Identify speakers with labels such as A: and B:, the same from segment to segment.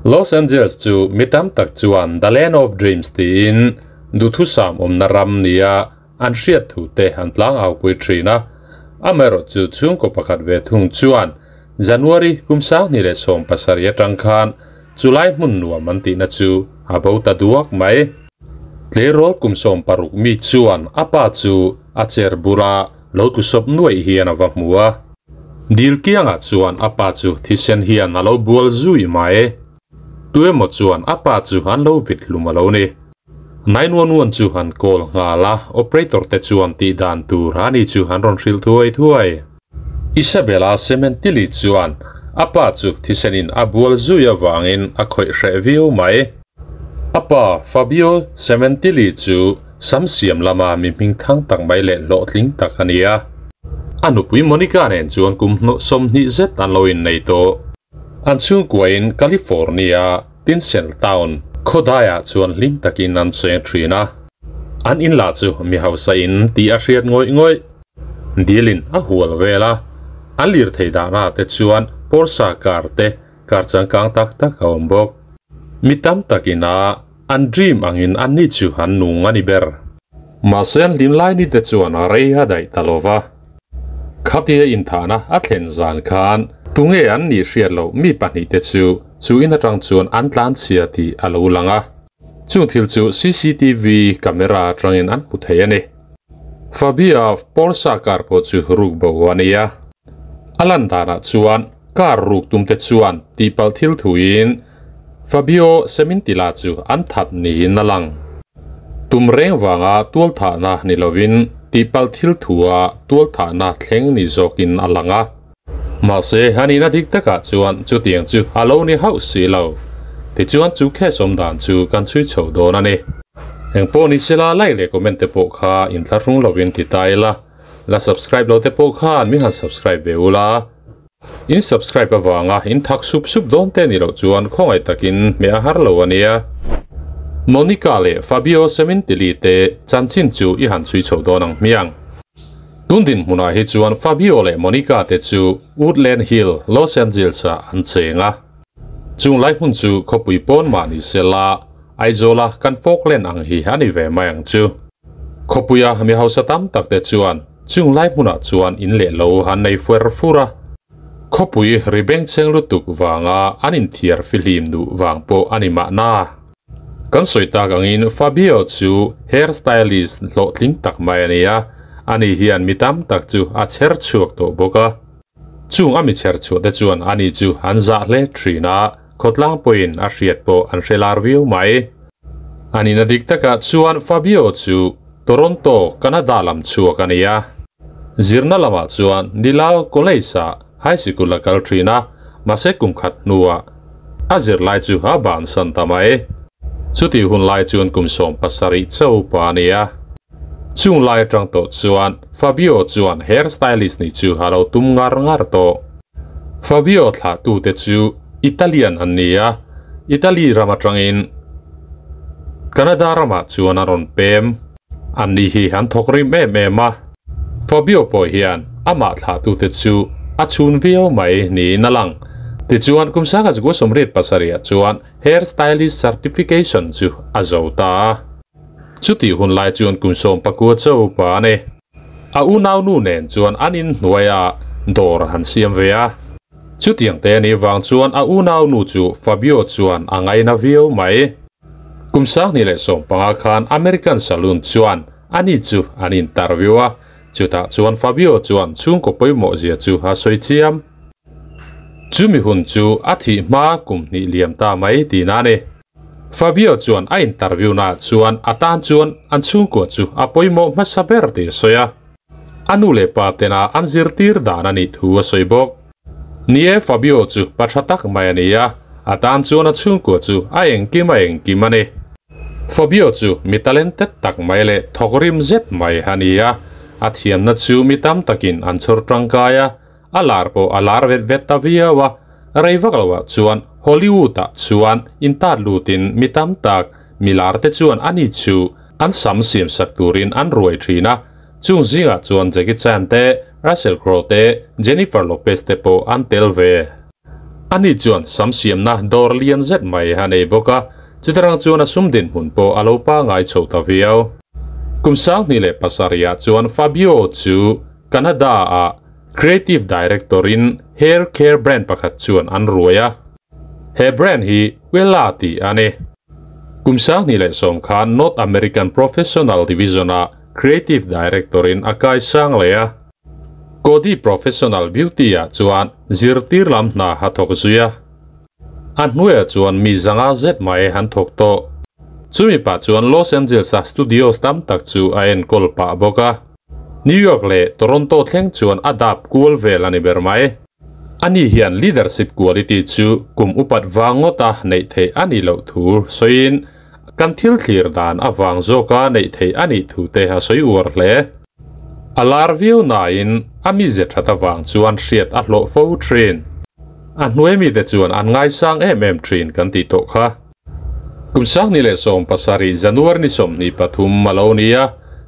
A: Los Angeles chu mi tam tak chuan The Land of Dreams tiin duhthusam awmna ram nia an hriat thu te an tlang au pui thin a. Amaherawhchu chhungkaw pakhat ve thung chuan January kum 2017 atang khan chulai hmun nuam an tihna chu a bo ta duak mai. Tleirawl kum 16 mi chuan a pa chu a chair bula lo tlusawp nuaih hian a va hmu a. Dil kiangah chuan a pa chu thisen hian a lo bual zui mai. Tuemaw chuan a pa chu an lo vit hlum a lo ni. 911 chu an call nghal a, operator te chuan tih dan tur a ni chu an rawn hrilh thuai thuai. Isabella Sementili chuan a pa chu thisenin a bual zui avangin a khawih hreh viau mai. A pa Fabio Sementili chu sam siam lama mi hming thang tak mai leh hlawhtling tak a ni a. A nupui Monica nen chuan kum 20 zet an lo innei tawh. An chhungkuain California Tinsel Town khawdaiah chuan hlim takin an cheng thin a. An in lah chu mi hausa in tih a hriat ngawih ngawih. Dilin a hual vel a, an lirthei dahna te chuan Porsche car te car changkang tak tak a awm bawk. Mi tam takin a an dream angin an ni chu an nung a ni ber. Mahse an hlim lai ni te chuan a rei a daih ta lo va. Khatia inthahna a thlen zan khan tunge an nih hriat loh mi pahnih te chu chu in atang chuan an tlan chhia tih a lo lang a. Chung thil chu CCTV camera atangin an hmu thei a ni. Fabio Porsche car pawh chu ruk bo a ni a. A lan danah chuan car ruk tum te chuan tihpalh thil thuin Fabio Semintila chu an that niin a lang. Tum reng vanga tual thahna ni lovin tihpalh thil thua tual thahna thleng ni zawkin a lang a. Mahse hanina dik takah chuan chutiang chu a lo ni hauh si lo. Tichuan chu case awm dan chu kan chhui chho dawn a ni. Engpawh ni sela like leh comment te pawh kha inthlahrung lovin ti ta ila. La subscribe lo te pawh khan mi han subscribe ve ula. In subscribe avanga in thak sup sup dawn te ni loh chuan khawngaih takin hmeh a har lo a nia. Monica leh Fabio Sementili te chanchin chu i han chhui chho dawn ang hmiang. Tun dinhmunah hi chuan Fabio leh Monica te chu Woodland Hill, Los Angeles ah an cheng a. Chung lai hmun chu khawpui pawn mah ni sela Aizawla kan Falkland ang hi a ni ve mai ang chu. Khawpuia mi hausa tam tak te chuan chung lai hmunah chuan in leh lo an nei fuer fur a. Khawpui ri bengchheng lutuk vanga an inthiar fihlim duh vang pawh a ni mahna. Kan sawi tak angin Fabio chu hair stylist hlawhtling tak mai a ni a, ani hian mi tam tak chu a chher chhuak tawh bawk a. Chung a mi chher chhuah te chuan ani chu an zah hle thin a, khawtlang pawhin a hriat pawh an hre lar viau mai. Anina dik takah chuan Fabio chu Toronto, Canada lam chhuak a ni a. Zirna lamah chuan Nilao College ah high sikul a kal thin a, mahse kum khat hnuah a zirlai chu a bansan ta mai. Chutih hun lai chuan kum 17 chauh pa a ni a. Chung lai atang tawh chuan Fabio chuan hair stylist ni chu a lo tum ngar ngar tawh. Fabio thlahtu te chu Italian an ni a, Italy ram atangin Canada ramah chuan a rawn pem. An ni hi an thawk rim em em a. Fabio pawh hian amah thlahtu te chu a chhun viau mai niin a lang. Tichuan kum 1987 ah chuan hair stylist certification chu a zo ta a. Chutih hun lai chuan kum 19 chauh pa a ni. A unau nu nen chuan an in hnuaia dawr han siam ve a. Chutiang te ni wang chuan a unau nu chu Fabio chuan a ngaina viau mai. Kum 2015 khan American Saloon chuan ani chu an interview a. Chutah chuan Fabio chuan chhungkaw pawimawh zia chu a sawi chiam. Chumi hun chu a thih hma kum hnih liam ta mai tihna a ni. Fabio chuan a interview na chuan a tan chuan an chhungkua chu a pawimawh hmasa ber tih a sawi a. A nu leh pa tena an zirtir dan a nih thu a sawi bawk. Ni e, Fabio chu pa tha tak mai a ni a, a tan chuan a chhungkua chu a engkim a engkim a ni. Fabio chu mi talented tak mai leh thawk rim zet mai a ni a, a thiamna chu mi tam takin an chhawr tangkai a, a lar pawh a lar vet vet ta viau a. Rei vak loah chuan Hollywood ah chuan intat lutin mi tam tak mi lar te chuan ani chu an sam siam sak turin an ruai thin a. Chung zingah chuan Jackie Chan te, Russell Crowe te, Jennifer Lopez te pawh an tel ve. Ani chuan sam siamna dawr lian zet mai a nei bawk a, chutarang chuan a sum dinhmun pawh a lo pangai chho ta viau. Kum 2007 ah chuan Fabio chu Canada ah Creative Director in hair care brand pakhat chuan an ruai a, he brand hi Wella tih a ni. Kum 2010 khan North American Professional Division ah Creative Director in a kaisang leh a. Cody Professional Beauty ah chuan zirtir lam hna a thawk zui a. A hnuaiah chuan mi zanga zet mai an thawk tawh. Chumi pah chuan Los Angeles a studios tam tak chu a enkawl pah bawk a. New York leh Toronto thleng chuan a dap kual vel a ni ber mai. Ani hian leadership quality chu kum upat vang ngawta neih theih a nih loh thu sawiin kan thil thlir dan avang zawka neih theih a nih thu te a sawi uar hle. A lar viau nain a mize that avang chuan hriat a hlawh fo thin. A hnuai mite chuan an ngaisang em em thin kan tih tawh kha. Kum 2017 January ni 23 a lo ni a,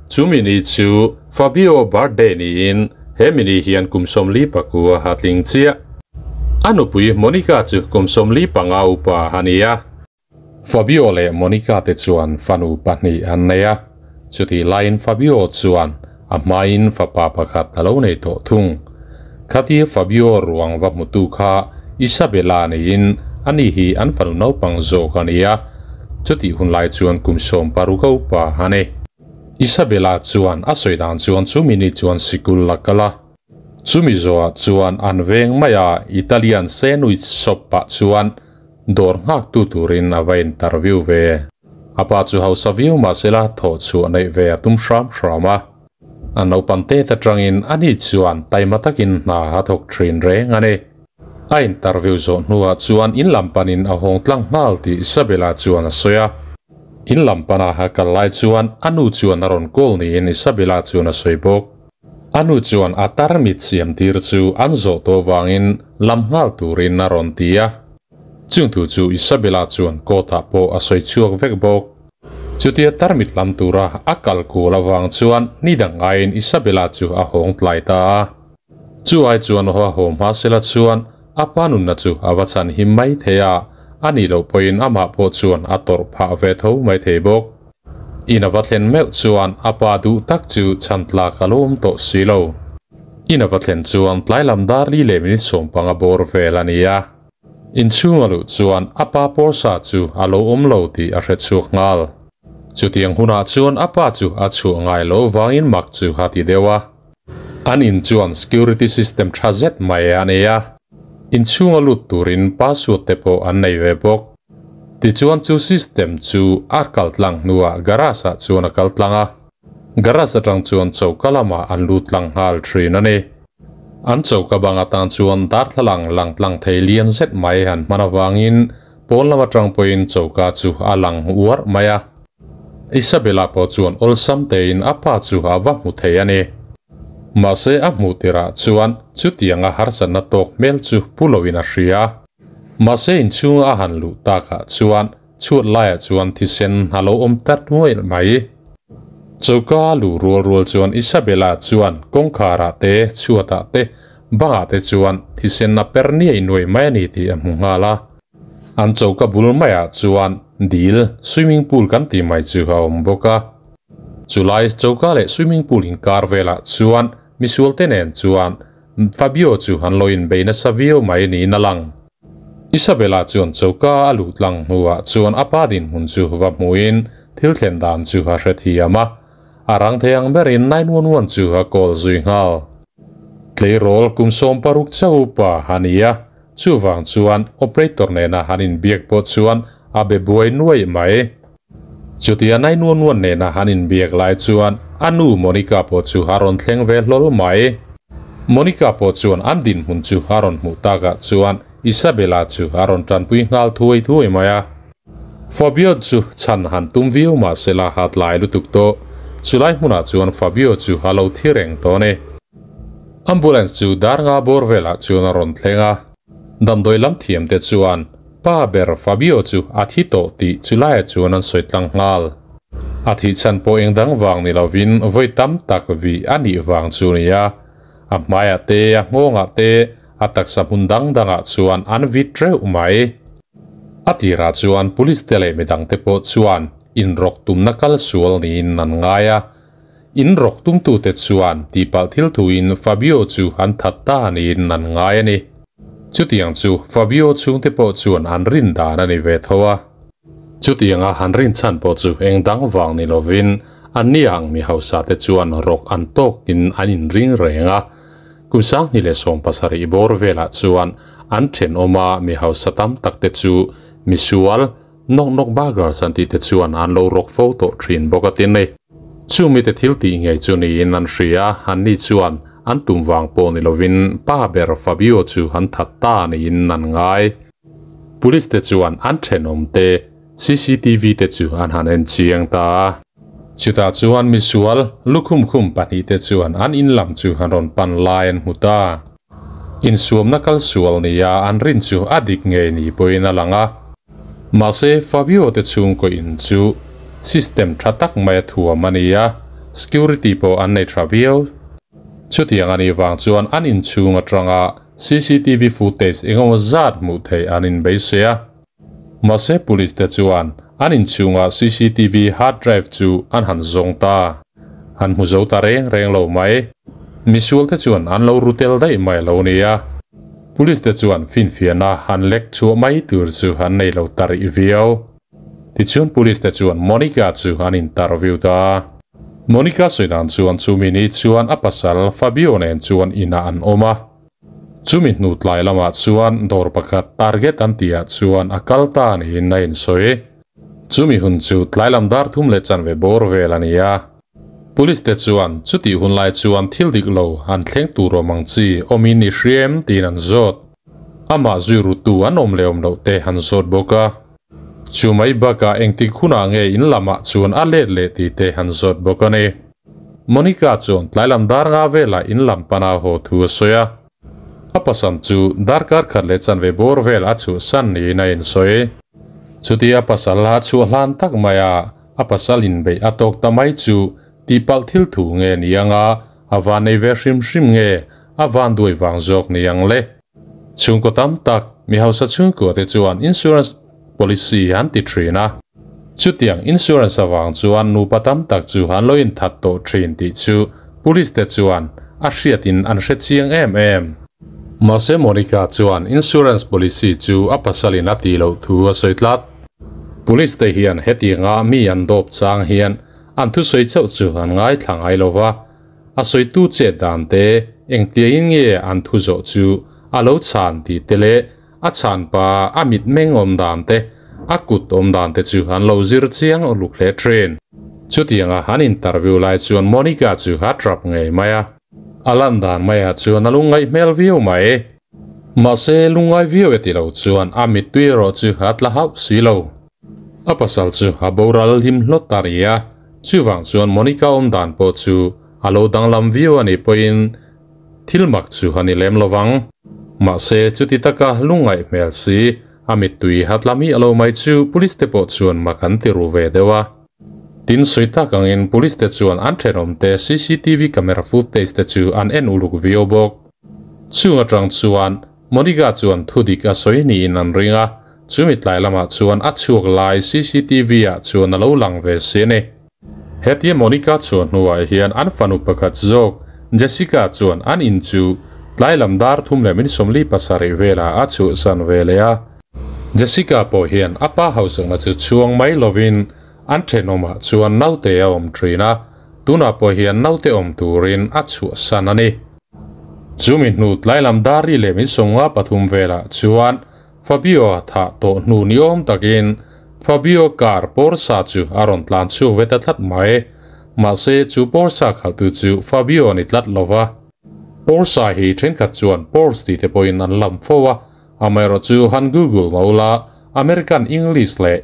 A: chumi ni chu Fabio birthday niin he mi ni hian kum 49 a tling chiah. A nupui Monica chu kum 45 upa a ni a. Fabio leh Monica te chuan fanu pahnih an nei a, chutih laiin Fabio chuan a hmain fapa pakhat a lo nei tawh thung. Khatia Fabio ruang va hmutu kha Isabella niin ani hi an fanu naupang zawk a ni a, chutih hun lai chuan kum 16 a upa a ni. Isabella chuan a sawi dan chuan chumi ni chuan sikul la kal a, chumi zawhah chuan an veng mai a Italian sandwich shop ah chuan dawr nghak tu turin a va interview ve. A pa chu hausa viau mahsela thawh chhuah neih ve a tum hram hram a. A naupang te atangin ani chuan taima takin hna a thawk thin reng a ni. A interview zawh hnuah chuan in lam panin a hawng tlang nghal tih Isabella chuan a sawi a. In lam pana a kal lai chuan a nu chuan a rawn call niin Isabella chuan a sawi bawk. A nu chuan a tarmit siam tir chu an zawh tawh vangin lam nghal turin a rawn ti a. Chung thu chu Isabella chuan court-ah pawh a sawi chhuak vek bawk. Chutia tarmit lam tura a kal kul avang chuan ni dang ngaiin Isabella chu a hawng tlai ta a. Chu ai chuan haw haw hmasela chuan a pa nunna chu a va chhan him mai thei a, a nih loh pawhin amah pawh chuan a tawrh phah ve tho mai thei bawk. In a va thlen meuh chuan a pa duh tak chu chhan tlak a lo awm tawh si lo. In a va thlen chuan tlai lam dar li leh minute 15 bawr vel a ni a. Inchhung a luh chuan a pa pawrsa chu a lo awm lo tih a hre chhuak nghal. Chutiang hunah chuan a pa chu a chhuah ngai loh vangin mak chu a ti deuh a. An in chuan security system tha zet mai a nei a. Inchhung a lut turin password te pawh an nei ve bawk. Tichuan chu system chu a kal tlang hnuah garage ah chuan a kal tlang a. Garage atang chuan choka lamah an lut tlang nghal thin a ni. An choka bang atang chuan darthlalang lang tlang thei lian zet mai han hman avangin pawn lam atang pawhin choka chu a lang uar mai a. Isabella pawh chuan awlsam tein a pa chu a va hmu thei a ni. Mahse a hmuh tirah chuan chutianga harsatna tawk hmel chu pu loin a hria. Mahse inchhung a han luh takah chuan chhuat laiah chuan thisen a lo awm tat nuai mai. Choka luh rual rual chuan Isabella chuan kawngkharah te chhuatah te bangah te chuan thisen a per niai nuai mai a ni tih a hmu nghal a. An choka bul maiah chuan dil swimming pool kan tih mai chu a awm bawk a. Chulai choka leh swimming pool inkar velah chuan misual te nen chuan Fabio chu an lo inbei nasa viau mai niin a lang. Isabella chuan choka a luh tlang hnuah chuan a pa dinhmun chu va hmuin thil thlen dan chu a hre thiam a. A rang thei ang berin 911 chu a call zui nghal. Tleirawl kum 16 chauh upa a ni a, chuvang chuan operator nena han inbiak pawh chuan a be buai nuai mai. Chutia 911 nena han inbiak lai chuan a nu Monica pawh chu a rawn thleng ve hlawl mai. Monica pawh chuan an dinhmun chu a rawn hmuh takah chuan Isabella chu a rawn tanpui nghal thuai thuai mai a. Fabio chu chhan han tum viau mahsela a tlai lutuk tawh. Chulai hmunah chuan Fabio chu a lo thi reng tawh a ni. Ambulance chu dar nga bawr velah chuan a rawn thleng a. Damdawi lam thiam te chuan pa ber Fabio chu a thi tawh tih chulaiah chuan an sawi tlang nghal. A thih chhan pawh eng dang vang ni lovin vawi tam tak vi a nih vang chu a ni a. A hmaiah te, a nghawngah te, a taksa hmun dang dangah chuan an vit reuh mai. A tirah chuan police te leh midang te pawh chuan inrawk tumna kal sual niin an ngai a. In rawk tumtute chuan tihpalh thil thuin Fabio chu an that ta niin an ngai a ni. Chutiang chu Fabio chhungte pawh chuan an rin dan a ni ve tho a. Chutianga han rin chhan pawh chu eng dang vang ni lovin anni ang mi hausa te chuan rawk an tawkin an inring reng a. Kum 2017 bawr velah chuan an thenawma mi hausa tam tak te chu misual Knock Knock Burgers an tih te chuan an lo rawk fo tawh thin bawk a tin ni. Chumi te thil tih ngei chu niin an hria, anni chuan an tum vang pawh ni lovin pa ber Fabio chu an that ta niin an ngai. Police te chuan an thenawm te cctv te chu an han en chiang ta a. Chutah chuan misual lukhum khum pahnihte chuan an in lam chu an rawn pan lai an hmu ta. Insuamna kal sual nia an rin chu a dik ngei ni pawhin a lang a. Mahse, Fabio te chhungkaw in chu system tha tak mai a thuam a ni a, security pawh an nei tha viau. Chutiang a nih vang chuan an inchhung atanga cctv footage engemaw zat hmuh theih an inbeisei a. Mahse police te chuan an inchhunga cctv hard drive chu an han zawng ta. An hmu zo ta reng reng lo mai. Misual te chuan an lo ru tel daih mai lo nia. Police te chuan finfiahna han lek chhuah mai tur chu an nei lo ta rih viau. Tichuan police te chuan Monica chu an interview ta. Monica sawi dan chuan chumi ni chuan a pasal Fabio nen chuan inah an awm a. Chumi hnu tlai lamah chuan dawr pakhat target an tihah chuan a kal ta niin a insawi. Chumi hun chu tlai lam dar thum leh chanve bawr vel a ni a. Police te chuan chutih hun lai chuan thil dik lo an thleng tur awm ang chi awmin i hria em tiin an zawt. Amah zui rutu an awm leh awm loh te an zawt bawk a. Chu mai bakah engtik hunah nge in lamah chuan a let leh tih te an zawt bawk a ni. Monica chuan tlailam dar nga velah in lam pana haw thu a sawi a. A pasam chu darkar khat leh chanve bawr vel a chhuahsan niin a insawi. Chutia a pasal a chhuah hlan tak mai a, a pasal inbeih a tawk ta mai chu tihpalh thil thu nge ni anga a van nei ve hrim hrim nge a van duai vang zawk ni ang le. Chhungkaw tam tak mi hausa chhungkua te chuan insurance policy an ti thin a. Chutiang insurance avang chuan nupa tam tak chu an lo inthat tawh thin tih chu police te chuan a hriatin an hre chiang em em. Mahse Monica chuan insurance policy chu a pasalin a tih loh thu a sawi tlat. Police te hian hetianga mi an dawp chang hian an thusawi chauh chu an ngaithla ngai lo va. A sawitu chet dan te engtiangin nge an thu zawh chu a lo chhan tih te leh a chhan pa a mitmeng awm dan te, a kut awm dan te chu an lo zir chiang uluk hle thin. Chutianga an interview lai chuan Monica chu a trap ngei mai a. A lan dan maiah chuan a lungngaih hmel viau mai. Mahse lungngai viau e ti lo chuan a mittui erawh chu a tla hauh si lo. A pasal chu a boral hlim hlawt ta ri a, chuvang chuan Monica awm dan pawh chu a lo danglam viau a nih pawhin thil mak chu a ni lem lovang. Mahse chuti taka lungngaih hmel si a mittui hat lam hi a lo mai chu police te pawh chuan mak an ti ru ve deuh a. Tin sawi tak angin police te chuan an thenawmte cctv camera footage te chu an en uluk viau bawk. Chung atang chuan Monica chuan thudik a sawi niin an ring a, chumi tlai lamah chuan a chhuak lai cctv ah chuan a lo lang ve si a ni. Hetia Monica chhuah hnuah hian an fanu pakhat zawk Jessica chuan an in chu tlai lam dar thum leh min 47 velah a chhuahsan ve leh a. Jessica pawh hian a pa hausakna chu chhuang mai lovin an thenawmah chuan naute a awm thin a, tunah pawh hian naute awm turin a chhuahsan a ni. Chumi hnu tlai lam dar ri leh min 53 velah chuan Fabio a thah tawh hnu ni awm takin Fabio car Porsche chu a rawn tlan chhuak ve ta tlat mai. Mahse chu Porsche khalhtu chu Fabio a ni tlat lo va. Porsche hi thenkhat chuan Porsche tih te pawhin an lam fo a, amaherawh chu han Google mah ula American English leh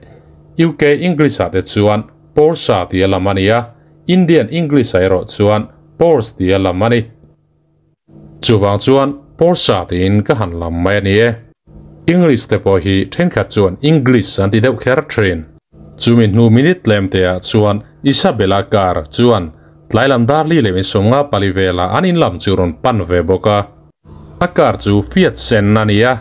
A: UK English ah te chuan Porsche tih a lam a ni a, Indian English ah erawh chuan Porsche tih a lam a ni. Chuvang chuan Porsche tiin ka han lam mai a ni e. English te pawh hi thenkhat chuan English an ti deuh kher thin. Chumi hnu minute tlem te ah chuan Isabella car chuan tlai lam dar li leh min 54 velah an in lam chu rawn pan ve bawk a. A car chu Fiat sen a ni a,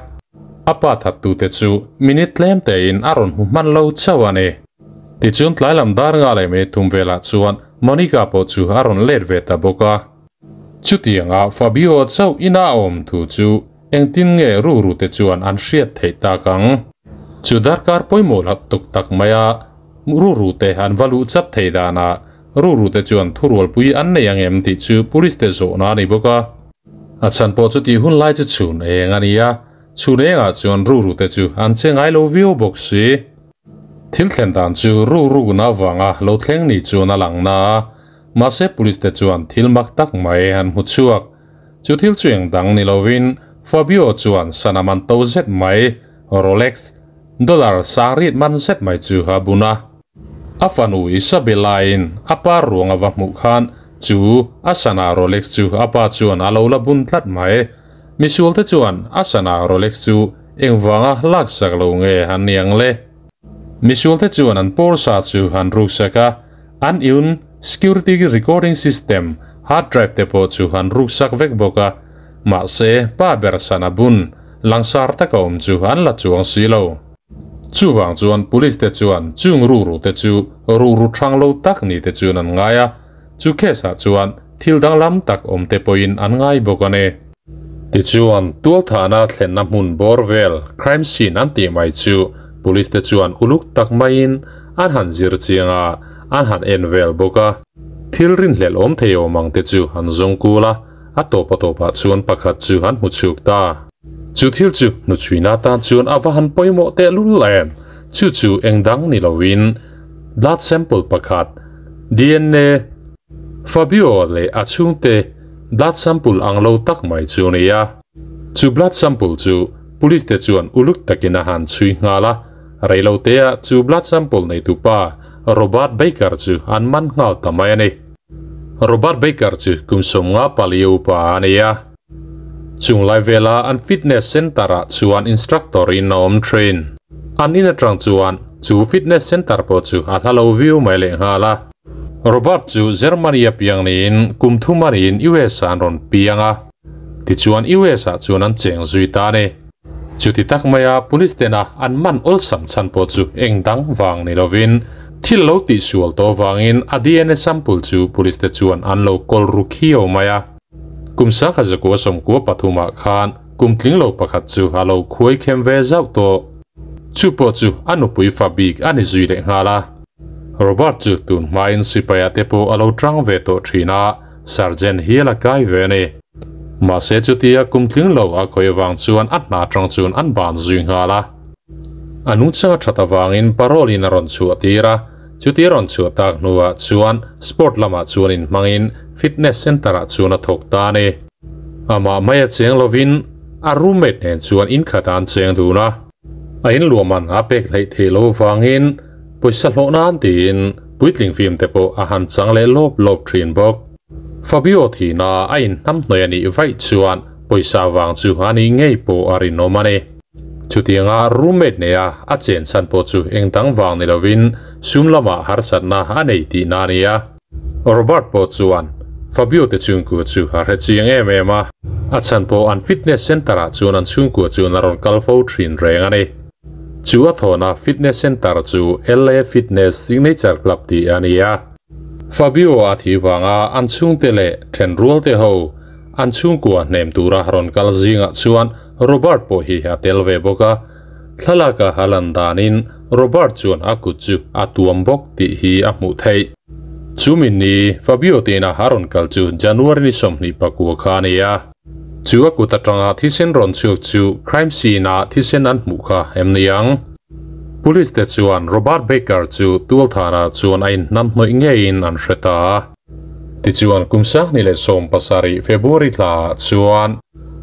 A: a pa thattute chu minute tlem tein a rawn hmu hman lo chauh a ni. Tichuan tlai lam dar nga leh minute thum velah chuan Monica pawh chu a rawn let ve ta bawk a. Chutianga Fabio chauh ina a awm thu chu engtin nge rurute chuan an hriat theih tak ang? Chu darkar pawimawh hlauh tuk tak maia rurute an va luh chat theih danah rurute chuan thurualpui an nei ang em tih chu police te zawhna a ni bawk a. A chhan pawh chu tih hun lai chu chhun eng a ni a, chhun engah chuan rurute chu an che ngai lo viau bawk si. Thil thlen dan chu rurukna avanga lo thleng ni chuan a lang na a, mahse police te chuan thil mak tak mai an hmu chhuak. Chu thil chu eng dang ni lovin Fabio chuan sana man to zet mai Rolex dollar sangriat man zet mai chu a bun a. A fanu Isabella-in a pa ruang a va hmuh khan chu a sana Rolex chu a pa chuan a lo la bun tlat mai. Misualte chuan a sana Rolex chu engvanga laksak lo nge an ni ang le? Misualte chuan an pawlsa chu an ruksak a, an in security recording system hard drive te pawh chu an ruksak vek bawk a, mahse pa ber sana bun langsar taka awm chu an la chuang si lo. Chuvang chuan police te chuan chung ruru te chu ruru thang lo tak ni te chuan an ngai a, chu case ah chuan thil danglam tak awm te pawhin an ngai bawk a ni. Tichuan tualthahna thlenna hmun bawr vel crime scene an tih mai chu police te chuan uluk tak maiin an han zir chiang a, an han en vel bawk a. Thil rinhlelh awm thei awm ang te chu an zawng kul a, a tawp a tawpah chuan pakhat chu an hmu chhuk ta. Chu thil chu hnuchhuina atan chuan a va han pawimawh tehlul em! Chu chu eng dang ni loin blood sample pakhat, DNA, Fabio leh a chhungte blood sample ang lo tak mai chu a ni a. Chu blood sample chu police te chuan uluk takin a han chhui nghal a, reilotea chu blood sample neitupa Robert Baker chu an man nghal ta mai a ni. Robert Baker chu kum 54 upa a ni a. Chung lai vela an fitness center ah chuan instructor in a awm thin. An in atang chuan chu fitness center pawh chu a hla lo viau mai leh nghal a. Robert chu Germany a piang niin kum thum a niin US ah an rawn piang a. Tichuan US ah chuan an cheng zui ta a ni. Chuti tak maia police tena an man awlsam chhan pawh chu eng dang vang ni lovin thil lo tihsual tawh vangin a DNA sample chu police te chuan an lo kawl ru khiau mai a. Kum sangkhat zakua sawmkua pathumah khan kum tling lo pakhat chu a lo khuai khem ve zauh tawh. Chu pawh chu a nupui fa bik a ni zui leh nghal a. Robert chu tun hmain sipaia te pawh a lo tang ve tawh thin a, Sergeant hial a kai ve a ni. Mahse chutia kum tling lo a khawih avang chuan a hna tang chuan an ban zui nghal a. A nungchang a that avangin parole in a rawn chhuah tir a, chutia rawn chhuah tak hnuah chuan sport lamah chuan inhmangin fitness center ah chuan a thawk ta a ni. Amah mai a cheng lovin a roommate nen chuan inkhat ah an cheng dun a. A inluahman a pek hleih theih loh avangin pawisa hlawh nan tiin puitling film te pawh a han chang leh lawp lawp thin bawk. Fabio thihna a inhnamhnawih a nih vaih chuan pawisa vang chu a nih ngei pawh a rinawm a ni. Chutianga roommate neia a chen chhan pawh chu eng dang vang ni lovin sum lamah harsatna a nei tihna a ni a. Robert pawh chuan Fabio te chhungkua chu a hre chiang em em a, a chhan pawh an fitness center ah chuan an chhungkua chuan a rawn kal fo thin reng a ni. Chu a thawhna fitness center chu LA Fitness Signature Club tih a ni a. Fabio a thih vanga an chhungte leh thenrual te ho an chhungkua hnem tura rawn kal zingah chuan Robert pawh hi a tel ve bawk a. Thlalak a a lan danin Robert chuan a kut chu a tuam bawk tih hi a hmuh theih. Chumi ni Fabio tina a rawn kal chu January ni 24 kha a ni a. Chu a kut atanga thisen rawn chhuak chu crime scene ah thisen an hmuh kha em ni ang? Police te chuan Robert Baker chu tualthana chuan a inhnamhnawih ngeiin an hre ta a. Tichuan kum 2017 February thla ah chuan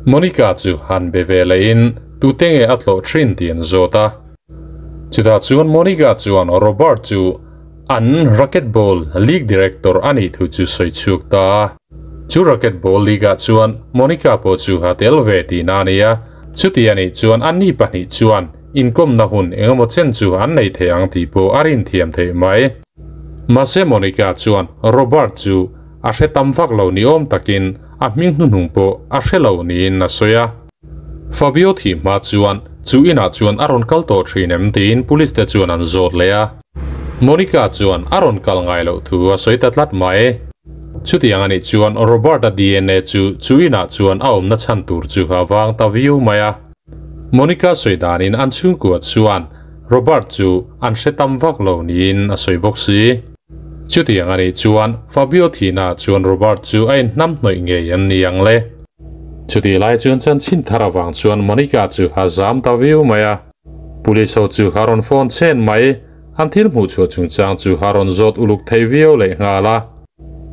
A: Monica chu han be ve lehin tute nge a tlawh thin tih an zawt a. Chutah chuan Monica chuan Robert chu an racquetball league director a nih thu chu sawi chhuak ta a. Chu racquetball league ah chuan Monica pawh chu a tel ve tihna a ni a. Chuti a nih chuan anni pahnih chuan inkawmna hun engemaw chen chu an nei thei ang tih pawh a rinthiam theih mai. Mahse Monica chuan Robert chu a hre tam vak lo ni awm takin a hming hnuhnung pawh a hre lo niin a sawi a. Fabio thih hma chuan chu inah chuan a rawn kal tawh thin em tiin police te chuan an zawt leh a. Monica chuan a rawn kal ngai loh thu a sawi ta tlat mai. Chutiang a nih chuan Robert-a DNA chu chu inah chuan a awmna chhan tur chu a vang ta viau mai a. Monica sawi danin an chhungkua chuan Robert chu an hre tam vak lo niin a sawi bawk si. Chutiang a nih chuan Fabio thihna ah chuan Robert chu a inhnam hnawih ngei em ni ang le? Chutih lai chuan chanchin thar avang chuan Monica chu a zam ta viau mai a. Police ho chu a rawn phone chhen mai, an thil hmuh chhuah chungchang chu a rawn zawt uluk thei viau leh nghal a.